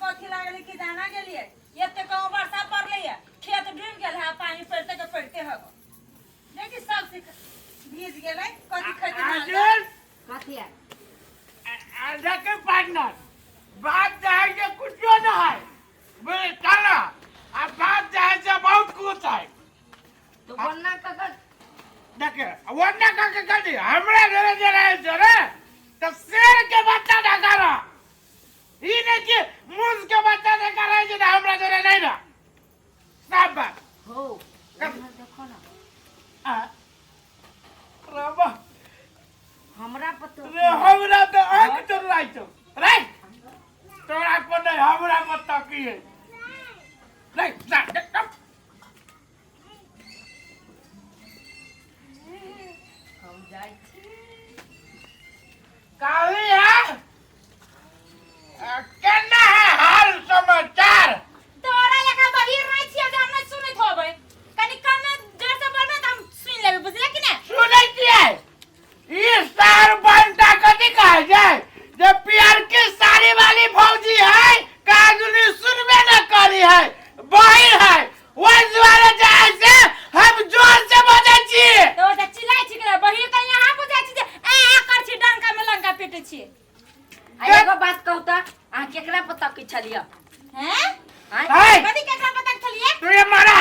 कथी लागल कि जाना गेलिए एते कहूँ वर्षा पड़लै है खेत डूबि गेल है पानी पड़ते के पड़ते है देखी सब सिख भीज गेलै कथी खैते अर्जुन कथी है देखे पार्टनर बात जाए के कुछो न है बोले चलो आ बात जाए से बहुत कुछ है तो बन्ना ककर देखे वन्ना का के कथी हमरा घरे जे रहे छै रे त शेर के बच्चा ढका रहा ई नहीं कि मूस के बच्चा ढका रहे छै त हमरा घरे नहीं रहा साफ बात हो उधर देखो ना आ रबा हमरा पर तो रे हमरा त आंख चल छौ रे तोरा पर नहीं हमरा पर तकिए नहीं जा जा, जा। हम जाइ छी काली है केना है हाल समाचार तोरा लेखा बहिर नहीं छियै जे हम नहीं सुनैत होबै कनि कम जोर से बोलबै तऽ हम सुनि लेबै बुझले कि नहि सुनै छियै ई सार बंटा कथी कहै छै जे पियर के साड़ी वाली भौजी है कागुनी सुनबे न करी है बहिर है ओहि दुआरे जे है से हम जोर से बजै छी तऽ ओ तऽ चिल्लाइ छी कि बहिर तऽ यहाँ बुझाइ छी जे ए ए कर छी डंका में लंका पीटै छी आ एगो बात कहू तऽ अहाँ केकरा पर तकै छलियै हैं आँय? है कथी केकरा पता छलियै तू ये मारा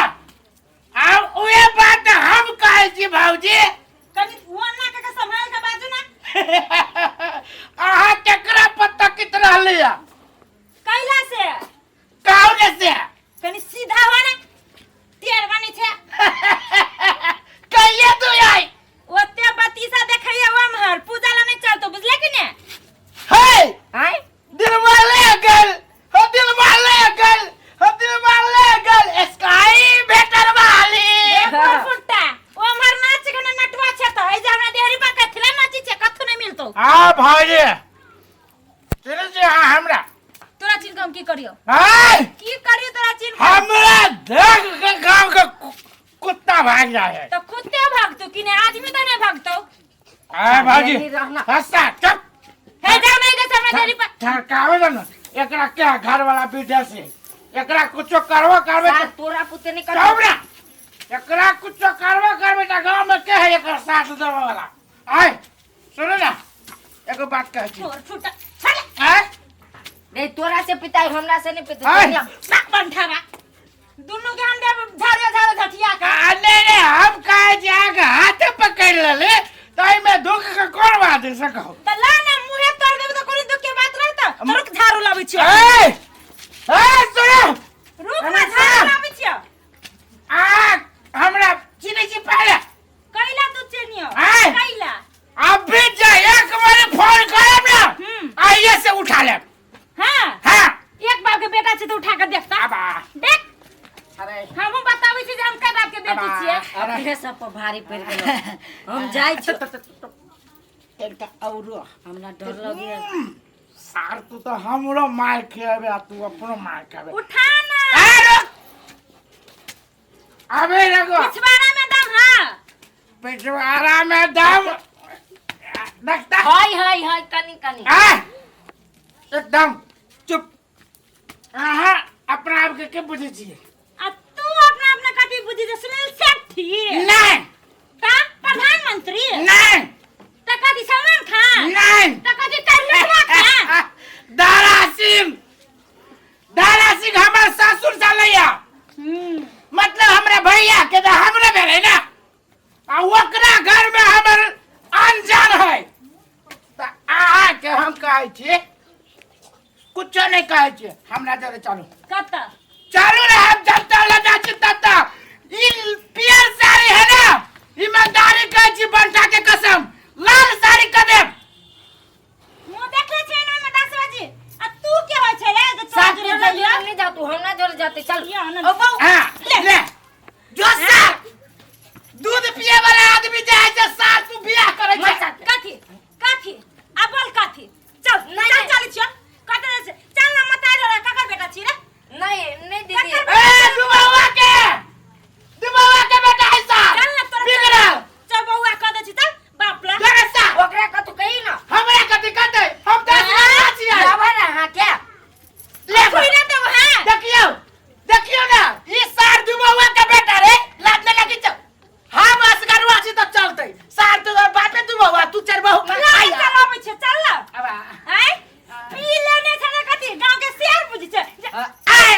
आब उहे बात हम कहै छी भौजी कनि वो ना के संभाल के बाजू ना अहाँ केकरा पर तकित रहलियै कैला से काउने से कनि सीधा हो ना टेढ़ बनी छै कहिए तू आई ओते बतीसा देखैया ओमहर पूजा ला नहीं चलतो बुझले कि ने हे आँय दिलवा ले गेल हो दिलवा ले गेल हो दिलवा ले गेल स्काई भेटर वाली देखो फुट्टा ओमहर नाच के ना नटवा छै त एइ जे हमरा देहरी पर कथिला नाची छै कथु नहीं मिलतो आ भाई चले जे अहाँ हमरा तोरा चिन्ह के हम की करियो हाय की करियो तोरा चिन्ह के? हमरा देख के गांव के कुत्ता भाग जाए है तो कुत्ते भागतो कि नहीं आदमी तो नहीं भागतो आय भाजी यही रहना। हस्ता चुप हे जाओ नहीं दे हमरा देहरी पर ठरकावे दे ना एकरा क्या घर वाला विदेशी एकरा कुछो करबो करबे सार त तोरा पुते नहीं चुप कर ना एकरा कुछो करबो करबे त गांव में के है एकरा साथ देवे वाला आय सुनो ना एगो बात कहै छी छोड़ छूटा छोड़ आय नहीं तोरा से पिताई हमरा से नहीं पिताई आय। बाक बंठावा दुनू के हम देब झाड़े झाड़े झटिया के आ, नहीं नहीं हम कहे जे अहाँके हाथे पकड़ि लेले तऽ एहिमे दुख के कोन बात है से कहू त ला ना मुहे तोड़ देब त कोनो दुख के बात रहत त रुक झाड़ू लाबै छियो ए ए सुनो रुक ना झाड़ू लाबै छियो आ हमरा चिन्है छी पहिले कैला तू चिन्हियो आय। कैला अभी जे एक बार फोन करब ना आइए से उठा लेब हां हाँ एक बाप के बेटा छै त उठा के देखता अब आ। देख अरे हमहूँ बताबै छी जे हम कै बाप के बेटी छियै अपने सब पर भारी पड़ि गेल हम जाइ छी एकटा औरो हमरा डर लगैया सार तू तो हमरो मार खेबे आ तू अपनो मार खेबे उठा ना ए रुक अबे रगो पिछवाड़ा में दम हाँ पिछवाड़ा में दम देखता हाय हाय हाय कनी कनी आ एकदम चुप अहाँ अपना आप के के बुझै छियै आ तू अपना अपना कथी बुझी जे सुनील शेट्टी नहीं ता प्रधानमंत्री नहीं त कथी सलमान खान नहीं त कथी करीना खान दारा सिंह दारा सिंह हमर ससुर चलैया मतलब हमरा भैया के तऽ हमरे भेलै ने आ ओकरा घर में हमर अनजान है तऽ अहाँके हम कहै छी कुछो नहि कहै छी हमरा जरे चलू कतऽ चलू ने हम जनता लऽ जाइ छी ततऽ ई पियर साड़ी है ना ईमानदारी कहै छी बंटा के कसम लाल साड़ी कऽ देब मुंह देखले छै ना में 10 बजे आ तू के होय छै रे जे तोरा साथ जोरे हमरा जइयो जोरे नहीं जा तू हमरा जोरे जाते चल ये आनंद। ओ बहू हाँ ले। ले जो सार दूध पिए वाला आदमी जे है से सार तू बियाह करे छै कथी कथी आ बोल कथी चल नहीं, चल नहीं। चल छियो कत चल ना मत आइ रे ककर बेटा छी रे नहीं नहीं दीदी ए दुबावा के दुबावा के बेटा है सार चल ना तोरा बिगड़ल चल बौआ कह दे छी चल बाप ला जरा सार ओकरा कतु कही ना हमरा कथी कहते हम 10 गोरा छियै जाबे ना हां क्या ले छुई हाँ।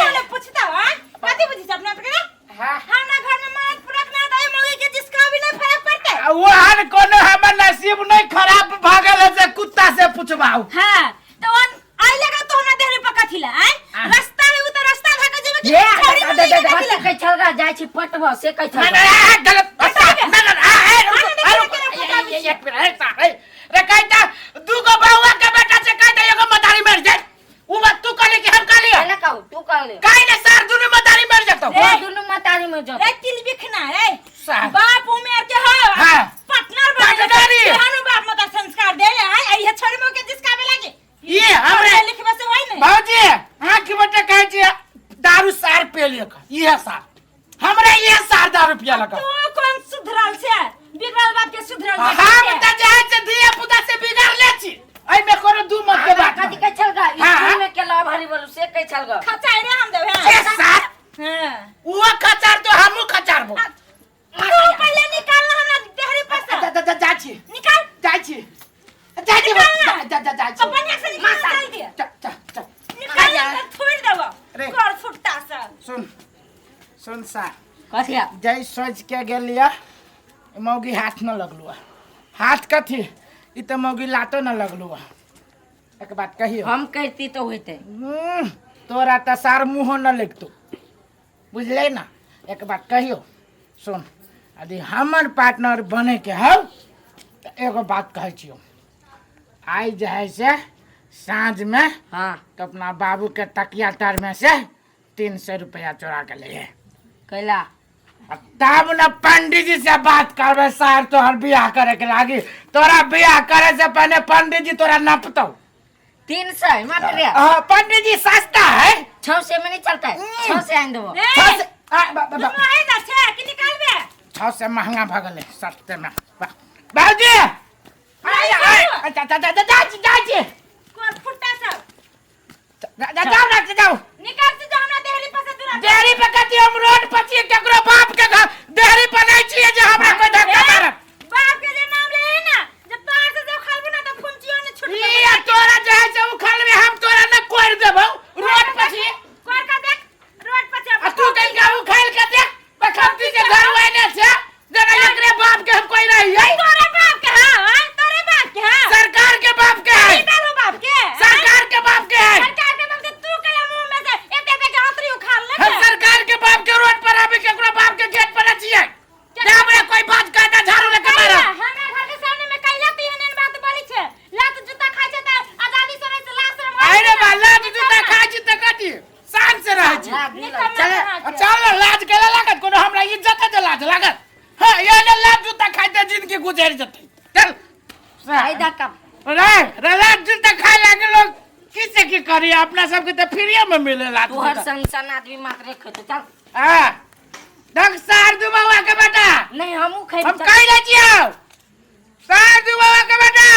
तोले पूछता हां कथि बुझी छै अपना के रे? हाँ। हमरा घर में मरद पुरख ना दे मौगी के जिसका भी नहीं फर्क पड़ता आ ओहन कोनो हमर नसीब नहीं खराब भागल है से कुत्ता से पूछबाऊ। हां तो वन आई लगा तो हमरा देहरी पर कथि ला आय हाँ। रास्ता है उ त रास्ता धके जेबे कि ये, छौड़ी दा, में दा, नहीं दा, दा, कथि ला? कथी कहै छल गा जाइ छी पटबो से कहै छल ना गा। ना आ, गलत बता बे। ना ना आ ए रुको ना, ना, आ, रुको ना, ना, ना, ए, ए, एक मिनट ए, साहब, ए, रे कहता दूगो बउआ के बेटा से कहता एगो मदारी मर जाए उ बात तू कहली कि हम कहली पहिले कहू तू कहले काहे ने सर दुनू मदारी मर जतौ रे। दुनू मतारी में जत रे तिल बिखना रे साहब। बाप उमेर के हो हाँ। पार्टनर बने पार्टनरी। तेहनु बाप मत संस्कार दे ले आय आई छड़ी मो के जिसका बे लागे ये हमरे पढ़े लिखबे से होई नहीं भौजी आँख बटे कहै छी दारू सार पे लियो इहे सार हमरा इहे सार दारू पिया लगा तू कौन सुधरल छे बिगड़ल बाप के सुधरल हम त जे है से धिया पुता से बिगड़ ले छी एहि में कोनो दू मत के बात कथी कहै छल गा हाँ। स्कूल में के लव हरी बोलू से कहै छल गा खचाई रे हम देब ए सार हां उहो खचार तो हमहू खचारबो तू पहले निकाल ना हमरा देहरी पर से जा जा जा छी निकाल जा छी जा छी निकाल ना। जा जा जा छी तो बढ़िया से निकाल जल्दी जा जा जा निकाल ना तो छोड़ देबो रे। कर फुटता से सुन सुन सा कथी आ? जय सोच के गेलिया मौगी हाथ न लगलू हाथ कथी ई तऽ मौगी लातो न लगलू एक बात कहियो हम कहती तो होते तोरा तऽ सार मुँहो न लगतो बुझले ना एक बात कहियो सुन यदि हमर पार्टनर बने के हौ तऽ एगो बात कहै छियौ आइ जे है से साँझ में हाँ तो अपना बाबू के तकिया तर में से 300 रुपया चोरा के ले कैला आ तब न पंडित जी से बात करबे सार तोहर बियाह करे के लागी तोरा बियाह करे से पहले पंडित जी तोरा नपतौ 300 मात्र हाँ, पंडित जी सस्ता है 600 में नहीं चलता है 600 आन देबो ए, छह सौ- आ, बा- बा- बा- दुनू आइ जा छे कि निकालबे 600 महंगा भगल है सस्ते में बाबूजी आय आय अच्छा अच्छा अच्छा जा छी जा छी कर फुटता सब जा जा जाओ ना जाओ निकाल तू जो हमरा देहरी पर से दूरा देहरी पे कथी हम रोड पर छियै केकरो बाप के घर देहरी पर नहीं छियै जे हमरा कोई धक्का मारत बाप के जे नाम ले है ना जब तार से जो खालबो ना तो फुंचियो ने छूट ई तोरा जे है से उखड़बे हम तोरा न कोड़ देबौ रोड पर छियै कोर का देख रोड पर छै आ तू कहीं उखाड़ के देख बखमती के घर वाले छै जेना एकरे बाप के हम कोई रही है तोरे बाप के हां हां तोरे बाप के हां सरकार के बाप के है निकालो बाप के सरकार के बाप के है सरकार के बाप के तू के मुंह में से एते एते के आंतरी उखाड़ ले हम सरकार के बाप के रोड पर आबे के एकरो बाप के गेट पर छियै जे हमरा कोई बात कहता झाड़ू लेके मारा हमरा घर के सामने में कैला ती एहन बात बोली छे लात जूता खाइ छे त आजादी से रहै छे लात शरम अरे बा लाज जूता खाइ छी त कथी शान से रहै छी लाज नहीं निकल चले अहाँ के। चल लाज केला लागत कोनो हमरा इज्जत है जे लाज लागत हाँ ये ने लाज जूता खाइते जिंदगी गुजर जतै चल आई धक्का रे रे लाज जूता खाए लागे लोग की से की करी अपना सबके तऽ फ्रीए में मिले लाज तोहर जूता। सन सन आदमी मात्र खेतो चल हाँ देख सार दू बाबा के बेटा नहीं हमू खेब हम कहि दै छियौ सार दू बाबा के बेटा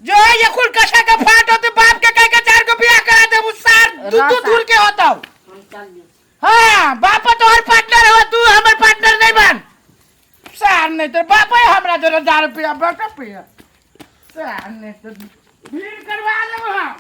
जो ये कुल कसा के फाट होते बाप के कह के चार को बियाह करा देबू सार दू दू दूर के होतौ हम चल लियो हाँ बाप तोहर पार्टनर हो तू हमर पार्टनर नहीं बन सार नहीं तो बाप है हमरा जरा दारू पिया बका पिया सार नहीं तो भीड़ करवा देबो हम।